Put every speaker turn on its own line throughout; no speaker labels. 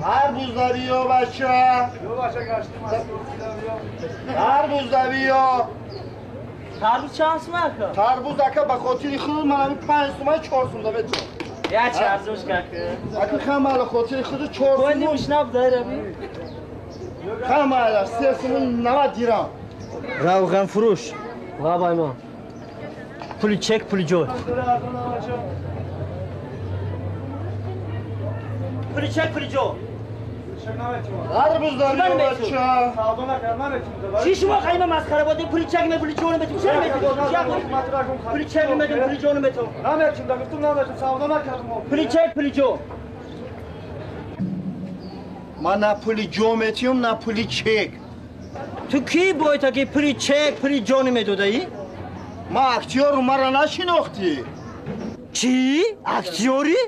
Арбузда биё бача. Арбузда биё.
Тарбуз чанд сум ака?
Тарбуз ака ба хотири худ ман ҳамин 5 сум 4 сум да бетон.
Я чи арзонш кака?
Ака хамала хотири худ 4 сум.
Кони мушнаб дайраби.
Хамала 3 сум 90 дирам.
Равған фурӯш. Ва баймон. Пули чек, пули ҷой. Пули чек, пули ҷой.
Арбузда биё бача.
Чӣ шумо қайма масхара бодем? Пули чек ме, пули ҷой метум. Чӣ метум? Пули чек метум, пули ҷой метум.
Наметум, да гуфтум наметум, савдо накардам.
Пули чек, пули ҷой.
Ман на пули ҷо метиём, на пули чек.
Ту кӣ боита ки пули чек, пули ҷо намедодаӣ?
Ман актёру, маро нашинохтӣ.
Чӣ? Актёрӣ?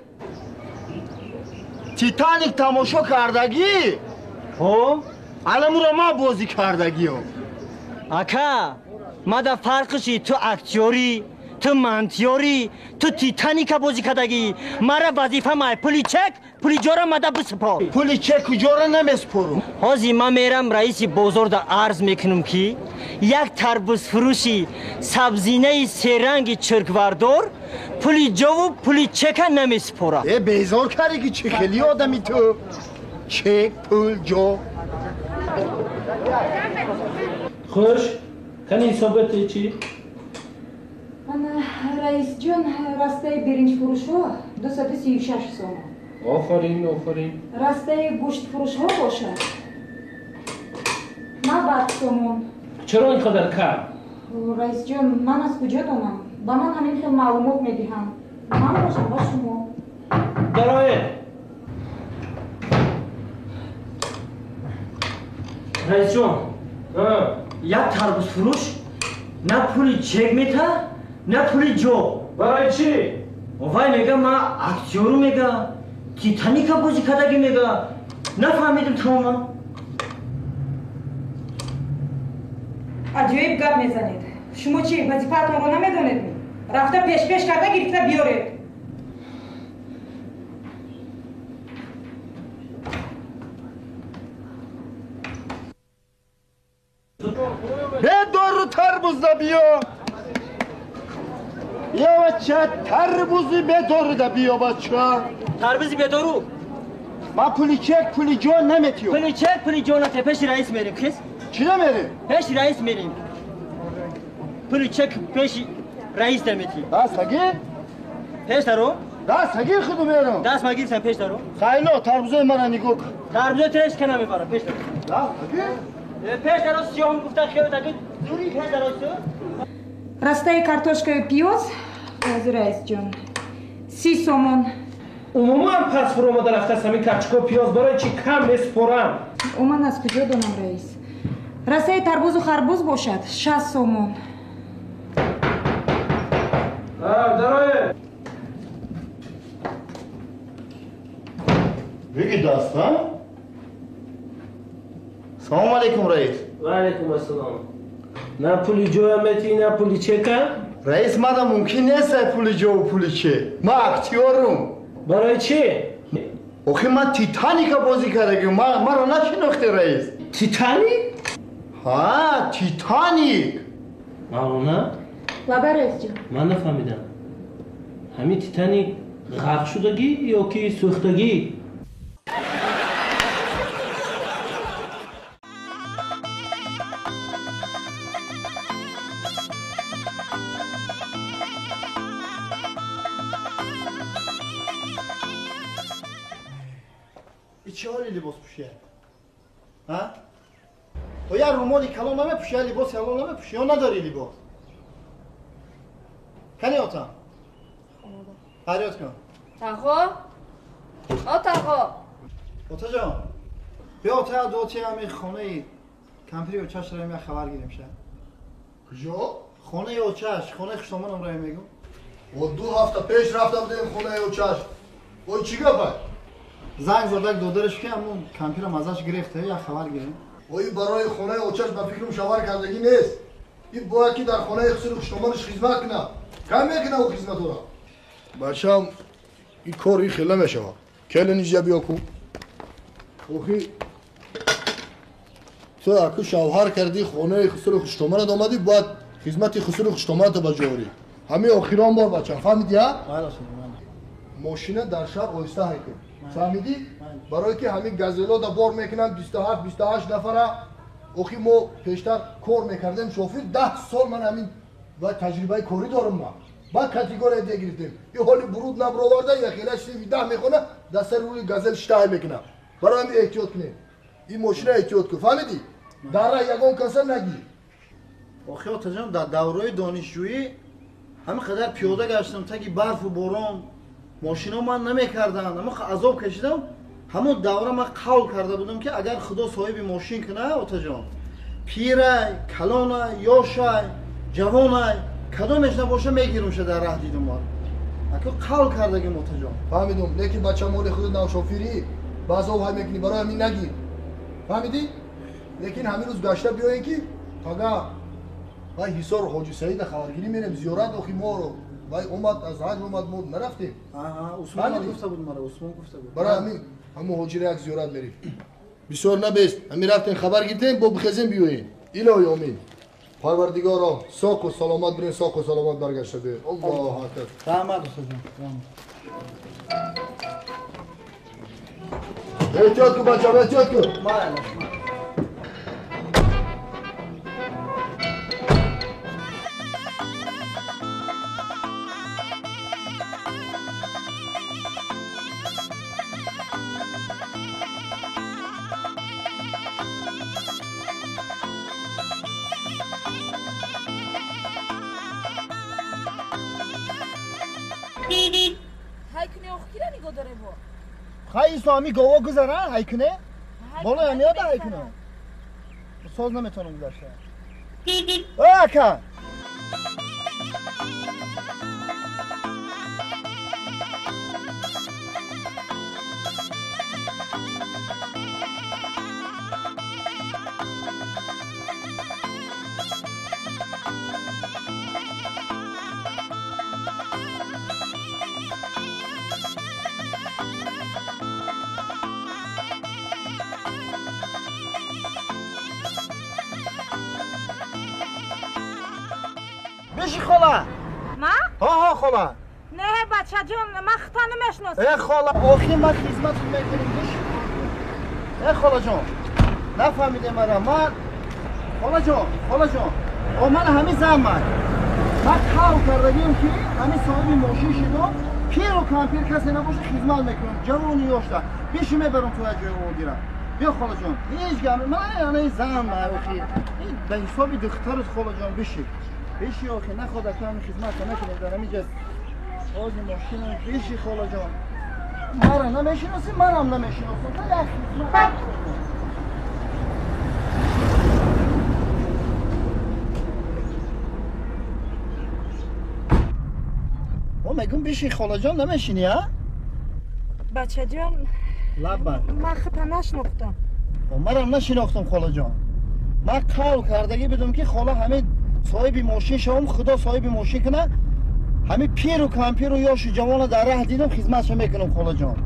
Титаник тамошо кардагӣ?
Ҳо?
Аламуро ман бозӣ кардагиём.
Ака, мада фарқиши ту актёрӣ, ту мантиёрӣ, ту Титаника бозӣ кардагӣ. Мара вазифа май пули чек, пули ҷора мада бисупор.
Пули чеку ҷора намеспорум.
Ҳозир ман мерам раиси бозорда арз мекунам ки як тарбузфурӯши сабзинаи серанги чирквардор пули ҷову пули чека намесупорад.
Э, безор кардӣ ки чӣ хели одами ту. Чек, пул, ҷо.
Хуш, кани ҳисоботи чӣ?
Ана, раисҷон, растаи биринҷфурӯшҳо 236 сомон.
Офарин, офарин.
Растаи гӯштфурӯшҳо бошад 90 сомон.
Чаро ин қадар кам?
Раисҷон, ман аз куҷо донам? Ба ман ҳамин хел маълумот медиҳанд. Ман бошам ба шумо.
Дароед.
Раисҷон, як тарбузфурӯш на пули чек мета, на пули ҷо.
Барои чӣ?
Вай мега ман актёру мега, Титаника бозӣ кардагӣ мега. Нафаҳмидим тамоман.
Аҷоиб гап мезанед. Шумо чӣ, вазифаатонро намедонед? Рафта пешпеш карда гирифта биёред.
Бедору тарбузда биё. Биё бача, тарбузи бедоруда биё бача.
Тарбузи бедору?
Ман пули чек, пули ҷо наметиём.
Пули чек, пули ҷо нате. Пеши раис мерем, хис?
Чӣ намерем?
Пеши раис мерем. Пули чек пеши раис наметӣ.
Даст нагир?
Пеш даро?
Даст нагир худу мерам.
Даст магирсам пеш даро?
Хайло, тарбузои мара нигоҳ кун.
Тарбузои треш ка намебарам, пеш даро.
Даст нагир?
Пеш даро сиёҳ гуфта хиёл таки зури пеш даро сиёҳ.
Растаи картошкаю пиёз, ҳозир раисҷон, 30 сомон.
Умуман пас фуромада рафтааст ҳамин карчуко пиёз барои чӣ кам месупорам?
Ман аз куҷо донам, раис? Растаи тарбузу харбуз бошад 60 сомон.
Дароед.
Бигӣ даста? Салом алейкум, раис.
Ва алейкум ассалом. На пули ҷоя метӣ, на пули чека?
Раис, мада мумкин нест пули ҷову пули чек. Ман актёрум.
Барои чӣ?
Охи ман Титаника бозӣ кардагим. Маро нашинохтӣ, раис.
Титаник?
Ҳа, Титаник.
Мавлона?
Лаба, раисҷон.
Ман нафаҳмидам. Ҳамин Титаник ғарқ шудагӣ ё ки сӯхтагӣ?
Чӣ ҳоли либос пӯшия? Ҳа? То як румоли калон намепӯши, як либоси калон намепӯши, ё надорӣ либос? Кани отам? Фарёд кун.
Тағо? О тағо!
Отаҷон, биё ота ду оти ҳамин хонаи кампири очаш раем як хабар гирем ша.
Куҷо?
Хонаи очаш, хонаи хушдоманам раем мегӯм.
О 2 ҳафта пеш рафта будем хонаи очаш. Ой чӣ гапа?
Занг задак додараш ки ҳамун кампирам азаш гирифта, як хабар гирем.
Ой барои хонаи очаш ба фикрам шавар кардагӣ нест. Ин бояд ки дар хонаи хусури хушдоманаш хизмат кунад. Кам мекунад ӯ хизматора? Бачам, ин кор ин хел намешавад. Келин иҷа биё ку. Охи ту аку шавҳар кардӣ, хонаи хусуру хуштоманат омадӣ, бояд хизмати хусуру хуштоманата ба ҷо орӣ. Ҳамин охирон бор бачам, фаҳмидӣ ҳа? Мошина дар шаҳр оҳиста ҳай кун. Фаҳмидӣ? Барое ки ҳамин газелода бор мекунанд 27 28 нафара. Охи мо пештар кор мекардем шофир, 10 сол ман ҳамин ва таҷрибаи корӣ дорам ман. Баъд категория Д гирифтем. И ҳоли буруд наброварда, яхелаш синфи 10 мехона, дар сари рӯи газел шитаҳай мекунад. Барои ҳамин эҳтиёт кунем. Ин мошина эҳтиёт кун, фаҳмидӣ? Дар раҳ ягон каса нагир.
Охи отаҷон, дар давраи донишҷӯӣ ҳамин қадар пиёда гаштам, таги барфу борон, мошино ман намекарданд, ҳамин азоб кашидам. Ҳамон давра ман қавл карда будам ки агар худо соҳиби мошин кунад, отаҷон, пирай, калонай, ёшай, ҷавонай, кадомеш набоша мегирумша дар раҳ дидум ман. Аку қавл кардагим отаҷон.
Фаҳмидум, лекин бача моли худ навшофирӣ, ба азоб ҳай мекунӣ, барои ҳамин нагир. Фаҳмидӣ? Лекин ҳамин рӯз гашта биёем ки пага вай Ҳисор Ҳоҷи Саида хабаргирӣ мерем, зиёрат охи моро. Вай омад аз ҳаҷ омад, мо нарафтем.
Усмон гуфта буд мара, Усмон гуфта буд.
Барои ҳамин ҳамон ҳоҷира як зиёрат мерем. Бисёр набест, ҳамин рафтем хабар гирифтем, бо бихезем биёем. Илоҳи омин. Парвардигоро, соқу саломат бирем, соқу саломат баргашта биёем. Аллоҳу акбар.
Раҳмат устодҷон.
Эҳтиёт кун бачам, эҳтиёт кун.
Майла. Хай исломи гово гузара ҳайкуне? Болоя меода ҳайкуне? Соз наметавонам гузашта. Э ака! Биши хола.
Ма?
Ҳа хола.
Не бачаҷон, ман хита намешиносам.
Э хола, охир ман хизмат мекунем. Биши. Э холаҷон, нафаҳмиде мара. Ман холаҷон, холаҷон. О ман ҳамин зан ман. Ман қавл кардагим ки ҳамин соҳиби мошин шидам, пиру кампир касе набоша хизмат мекунам. Ҷавони ёшта. Биши мебарам то як ҷои огира. Биё холаҷон, ҳеҷ гап. Ман ана зан ман охир. Ба ҳисоби духтарат холаҷон биши. Биши охи, наход акам хизмат накунем дар ҳамин ҷо. Ози мошинам биши холаҷон. Мара намешиноси, манам намешиносам. Та як хизмат. О мегум биши холаҷон намешини, а?
Бачаҷон,
лаба.
Ман хита нашинохтам.
Манам нашинохтам холаҷон. Ман қавл кардагӣ будам ки хола ҳамин соҳиби мошин шавам, худо соҳиби мошин кунад, ҳамин пиру кампиру ёшу ҷавона дар раҳ дидам, хизматшо мекунам холаҷон.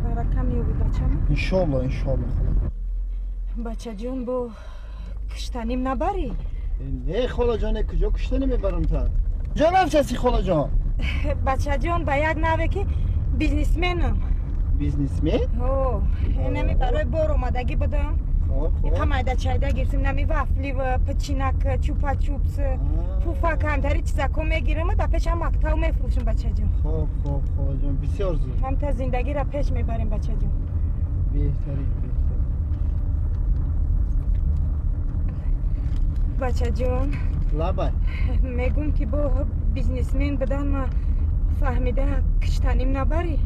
Барака меёбӣ бачам?
Иншолло, иншолло холаҷон.
Бачаҷон, бо киштаним набарӣ?
Не холаҷон, куҷо киштанӣ мебарам та? Куҷо рафтаси холаҷон?
Бачаҷон, ба як наве ки бизнесменам.
Бизнесмен?
Ҳо, инами барои бор омадагӣ будам. Иқа майда чайда гирифтем, нами вафли, печинак, чупа-чупс, пуфак, ҳамтари чизако мегирем, да пешам мактаб мефурӯшем бачаҷон.
Хоб, хоб, холаҷон, бисёр зуд.
Ҳамта зиндагиро пеш мебарем бачаҷон.
Беҳтарин, беҳтарин.
Бачаҷон.
Лабай.
Мегум ки бо бизнесмен будан ма фаҳмида киштаним набарӣ?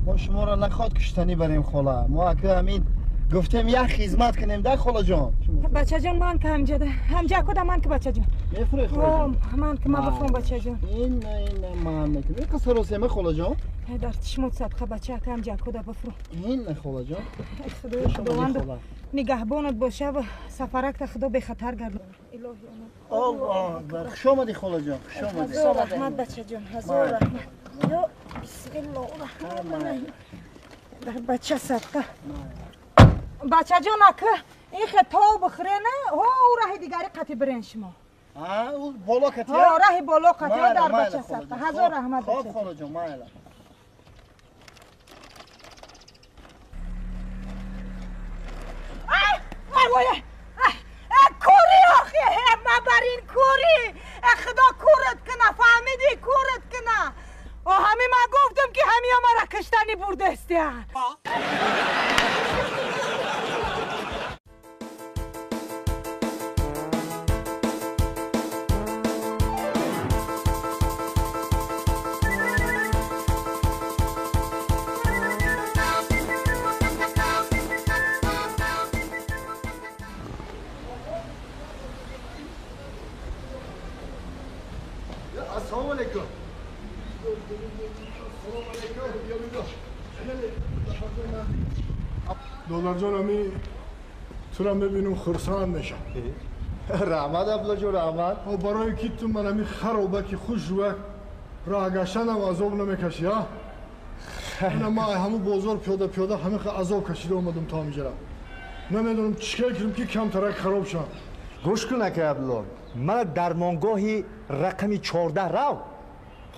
Мо шуморо наход киштанӣ барем хола. Мо ака ҳамин гуфтем як хизмат кунем да холаҷон.
Бачаҷон, ман ки ҳамҷада ҳамҷа куда ман ки бачаҷон.
Мефурӣ холаҷон?
Ман ки ма бифурам бачаҷон.
Ин ин ман мекунам. Ин қасаро сема холаҷон?
Дар чишмот садқа бача ака ҳамҷа куда бифурам.
Ин холаҷон.
Худои худованд нигаҳбонат боша ва сафаракта худо бехатар гардонад. Илоҳи омад.
Аллоҳ акбар. Хуш омадӣ холаҷон. Хуш омадӣ.
Ҳазор раҳмат бачаҷон. Ҳазор раҳмат. Ё бисмиллоҳ раҳмон раҳим. Бача садқа. Бача ҷон ака, ин хе то бихӯрена, ҳо раҳи дигари қати бирен шумо.
Ӯ боло кати?
Ҳо, раҳи боло қати, дар бача садқа. Ҳазор раҳмат.
Хоб хола ҷон, майла.
Ай вой! Кури охи, ма бар ин кури! Худо курат куна, фаҳмидӣ? Курат куна. О ҳами ман гуфтам ки ҳамиё мара киштани бурдастиян.
Assalomu alaykum. Долларҷон, ами тура мебинум хурсанд мешам.
Раҳмат, аблаҷон, раҳмат.
Барои ки ту ман ами харобаки хушрӯяк роҳ гаштанам азоб намекашӣ, а? Ина ман ҳамун бозор пиёда пиёда ҳамин азоб кашида омадам то ҳаминҷара. Намедонам чӣ кор кунам ки камтарак хароб шавам.
Гӯш кун ака Абдулло, мана дармонгоҳи рақами 14 рав.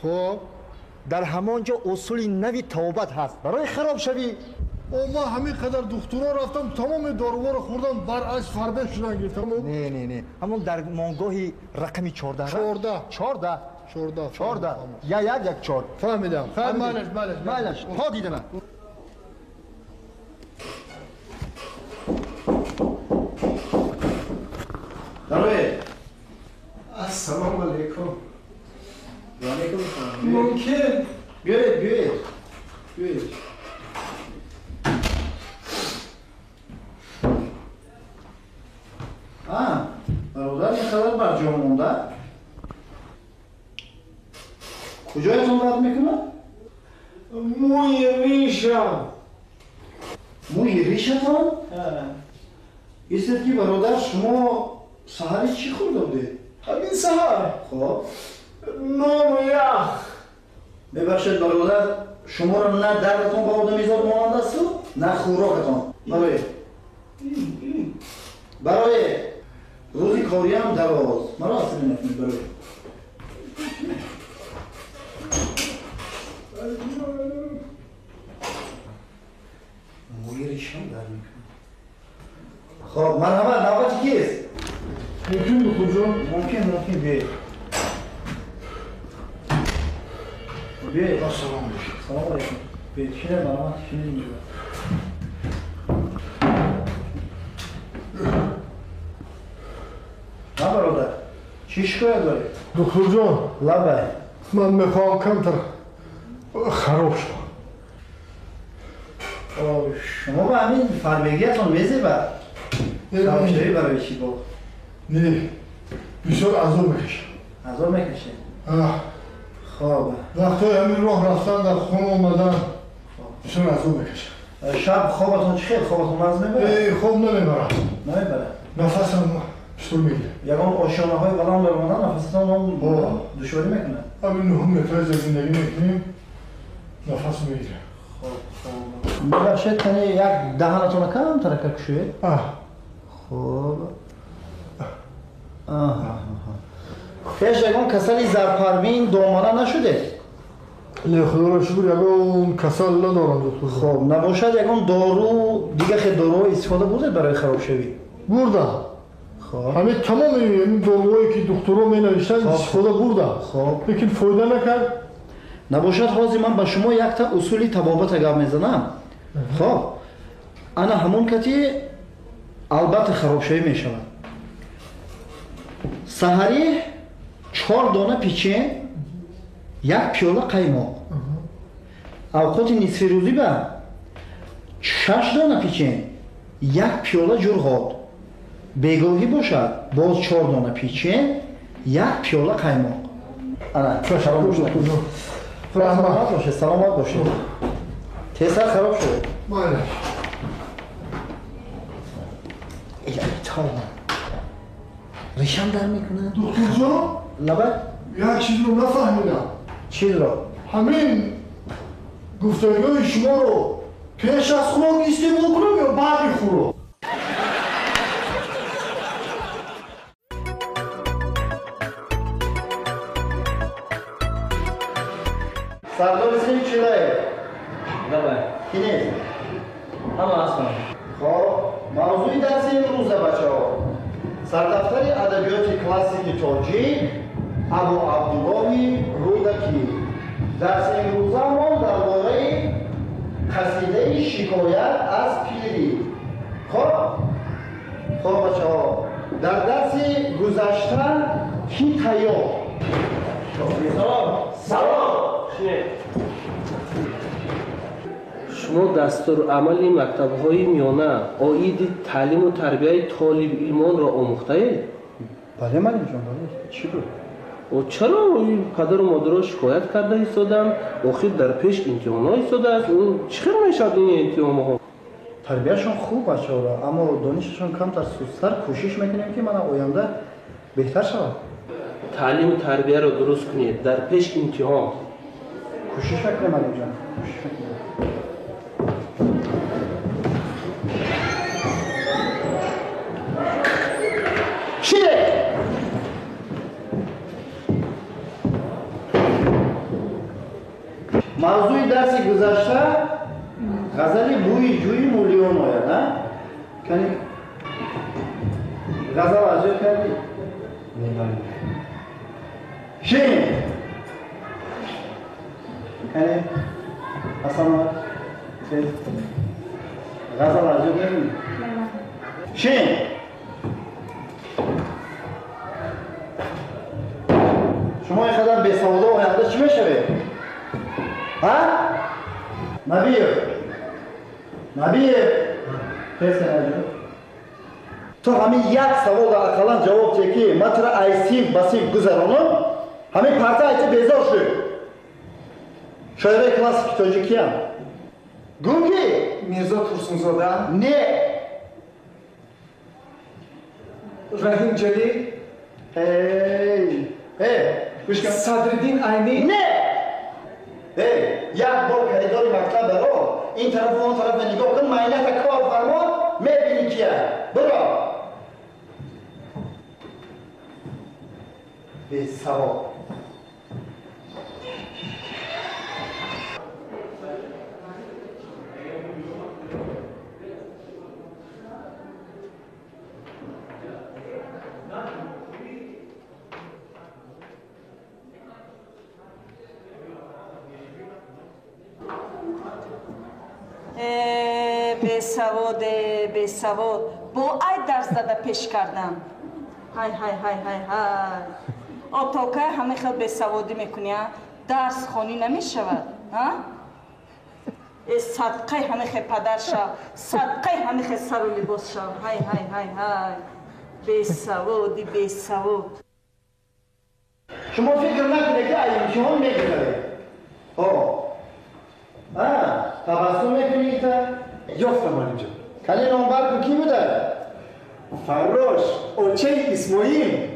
Хоб.
Дар ҳамон ҷо усули нави тавбат ҳаст барои харобшавӣ.
О, ман ҳамин қадар духтуро рафтам, тамоми доруворо хӯрдам, баръакс фарбеҳ шудан гирифтам.
Не, не, не, ҳамон дармонгоҳи рақами 14.
14.
14.
14.
14. Я як як 4.
Фаҳмидам. Майлаш, майлаш,
майлаш. То дидана. Дароед.
Ассалому алайкум.
Ва алайкум ассалом.
Мумкин?
Биёед, биёед. Биёед. Бародар, ин қадар бар ҷо монда? Куҷоятон дард мекунад?
Мӯи ришам.
Мӯи ришатон? Истед ки бародар, шумо саҳари чӣ хӯрда будед?
Ҳамин саҳар.
Хоб.
Нону ях.
Мебахшед бародар, шуморо на дардатон ба одамизод монанд асту, на хӯрокатон. Барои. Барои рӯзи кориам дароз. Маро асабӣ накунед барои. Мӯи ришам дард мекунад. Хоб, марҳамат, навбати кист?
Мумкин духтурҷон?
Мумкин, мумкин, биёед. Биёед.
Ассалому алайкум.
Салому алайкум. Биёед, шинед, марҳамат, шинед инҷо. На бародар, чӣ шикоят доред?
Духтурҷон.
Лабай.
Ман мехоҳам камтар хароб шавам.
Шумо ба ҳамин фарбегиятон мезебад? Харобшавӣ барои чӣ бо?
Не, бисёр азоб мекашам.
Азоб мекашед? Хоб.
Вақтҳои ҳамин роҳ рафтан, дар хона омадан бисёр азоб мекашам.
Шаб хобатон чӣ хел? Хобатон маз мебарад?
Хоб намебарад.
Намебарад?
Нафасам бисёр мегирад.
Ягон ошёнаҳои баланд баромадан нафасатон душворӣ мекунад?
Ҳамин 9 метр зиндагӣ мекунем, нафас мегирад.
Хоб, хоб. Мебахшед, кани як даҳанатонро камтарака кушоед. Хоб. Пеш ягон касали зарпарвин домана нашудед?
Не, худоро шукр, ягон касал надорам, доктор.
Хоб, набошад ягон дору, дига хел доруҳо истифода бурдед барои харобшавӣ?
Бурдам. Ҳамин тамоми ҳамин доруҳое ки духтурҳо менавиштанд истифода бурдам.
Хоб.
Лекин фоида накард.
Набошад ҳозир ман ба шумо якта усули табобата гап мезанам. Хоб. Ана ҳамон кати албатта харобшавӣ мешавад. Саҳарӣ 4 дона печен, як пиёла қаймоқ. Авқоти нисфирӯзӣ ба 6 дона печен, як пиёла ҷурғот. Бегоҳӣ бошад боз 4 дона печен, як пиёла қаймоқ. Ана, саломат бошед, саломат бошед. Тезтар хароб шуд.
Майлаш.
Ришам дар мекунад.
Духтурҷон?
Лабай.
Як чизро нафаҳмидам.
Чизро?
Ҳамин гуфтагиҳои шуморо
Пеш аз хӯрок истеъмол кунам ё баъди хӯрок?
Сардори синф чилаев.
Давай.
Ки нест?
Ҳама ҳастам.
Хоб, мавзӯи дарси имрӯза, бачаҳо, сардафтари адабиёти классики тоҷик Абу Абдуллоҳи Рӯдакӣ. Дарси имрӯзаамон дар бораи қасидаи шикоят аз пирӣ. Хоб? Хоб, бачаҳо, дар дарси гузашта кӣ тайёр?
Салом.
Салом.
Шумо дастурамали мактабҳои миёна оиди таълиму тарбияи толибилмонро омӯхтаед?
Бале, муаллимҷон, бале. Чӣ буд?
Чаро падару модаро шикоят карда истоданд? Охир дар пеш имтиҳонҳо истодааст. Чӣ хел мешавад ин имтиҳонҳо?
Тарбияшон хуб, бачаҳоро, аммо донишашон камтар сустар. Кӯшиш мекунем, ки мана оянда беҳтар шавад.
Таълиму тарбияро дуруст кунед, дар пеш имтиҳон.
Кӯшиш мекунем, муаллимҷон, кӯшиш мекунем. Шире! Мавзӯи дарси гузашта ғазали бӯи ҷӯи муллиён ояд, на? Кани ғазал аз ёд кардӣ? Не, бале. Шин! Кани Ҳасанова, ғазал аз ёд накунӣ? Шин! Шумо ин қадар бесаводо оянда чӣ мешавед? Ҳа? Набиев! Набиев! Хес наҷо. Ту ҳамин як саволро ақаллан ҷавоб диҳ, ки ман туро ай синф ба синф гузаронам, ҳамин парта ай ту безор шуд. Шоираи классики тоҷикиям. Гӯ ки?
Мирзо Турсунзода?
Не.
Раҳим Ҷалил?
Эй! Эй, гӯш кун.
Садриддин Айнӣ?
Не! Эй, як бор коридори мактаб баро, ин тарафу он тарафа нигоҳ кун, майната кор фармо, мебинӣ кия. Биро. Бесавод.
Бесаводе, бесавод. Бо ай дарс дада пеш кардам. Ҳай, ҳай, ҳай, ҳай, ҳай. Отокай ҳама хел бесаводӣ мекунӣ, а? Дарс хонӣ намешавад, а? Э, садқаи ҳама хел падар шав, садқаи ҳама хел сару либос шав. Ҳай, ҳай, ҳай, ҳай. Бесаводи, бесавод.
Шумо фикр накунед, ки ай имтиҳон мегузаред. О. А, табассум мекунӣ та?
Ёфтам, муаллимҷон.
Кали номбар ку, кӣ буда?
Фаррош, очаи Исмоил.